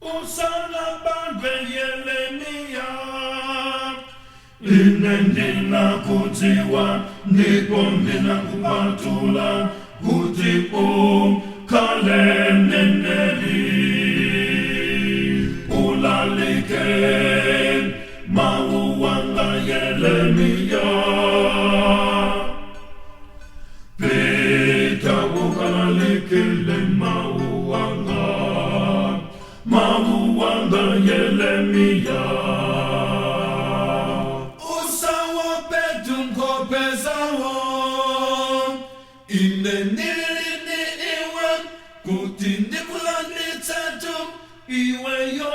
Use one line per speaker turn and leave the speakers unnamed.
Usanabadwe Yeremiya, ine ndinakudziwa ndipo ndinakupatula kuti ukhale mneneri. Ulalike mawu anga, Yeremiya. Pita ukalalikile mawu anga, mawu anga, Yeremiya. Usawope nkhope zawo, ine ndili ndi iwe kuti ndikulanditsetu iweyo.